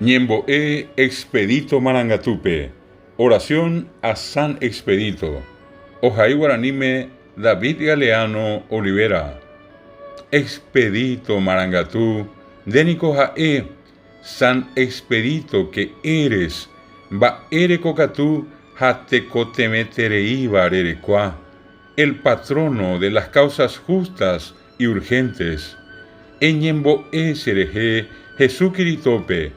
Ñembo'e Expedito Marangatúpe, Oración a San Expedito, ohai guaraníme David Galeano Olivera. Expedito Marangatu, nde niko ha'e San Expedito que eres, mba'éreko katu ha tekotevẽtereíva rerekua, el patrono de las causas justas y urgentes. Eñembo'e cherehe Hesu Kiritópe,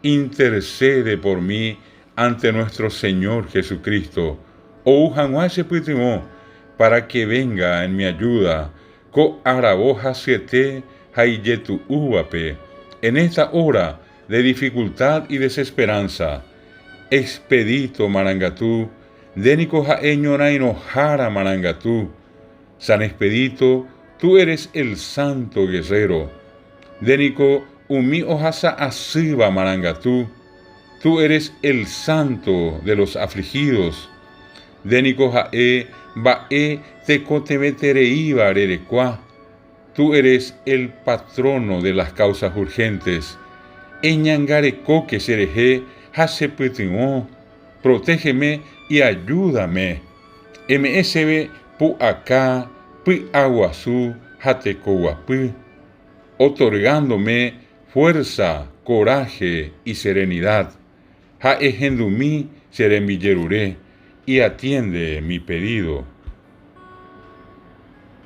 intercede por mí ante nuestro Señor Jesucristo, ou hag̃ua chepytyvõ, para que venga en mi ayuda, ko aravo hasyete ha ijetu'úvape, en esta hora de dificultad y desesperanza. Expedito marangatu, nde niko ha'e ñorãirõhára marangatu. San Expedito, tú eres el santo guerrero. Nde niko umi ohasa asýva marangatu, tú eres el santo de los afligidos. Nde niko ha'e mba'e tekotevẽtereíva rerekua, tú eres el patrono de las causas urgentes. Eñangarekóke cherehe ha chepytyvõ, protégeme y ayúdame. Eme'ẽ chéve pu'aka, py'aguasu ha tekoguapy, otorgándome fuerza, coraje y serenidad. Ha ehendumi che rembijerure y atiende mi pedido.